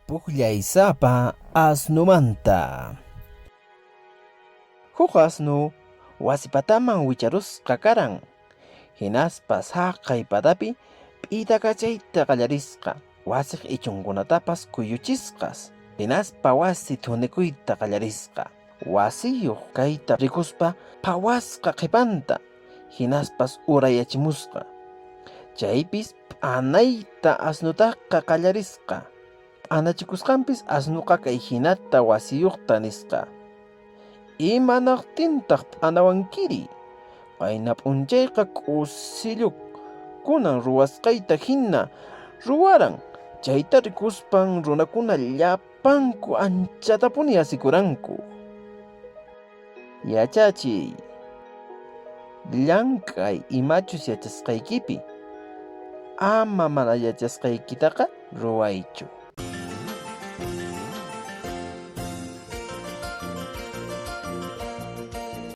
Pukllaysapa asnumanta. Huk asnu wasi pataman wicharusqa karan, hinaspa saqay patapi p'itakachayta qallarisqa, wasiq ichunkunatapas kuyuchisqas, hinaspa wasi thunikuyta qallarisqa. Wasiyuq kayta rikuspa phawasqa qhipanta, hinaspas urayachimusqa. Chaypis p'anayta asnutaqa qallarisqa. P'anachikusqanpis asnuqa kay hinata wasiyuqta nisqa, Imanaqtintaq p'anawankiri? Qayna p'unchayqa k'usillu kunan ruwasqayta hina ruwaran. Chayta rikuspan runakuna llapanku anchatapuni asikuranku. Yachachiy. Llank'ay imachus yachasqaykipi. Ama mana yachasqaykitaqa ruwaychu.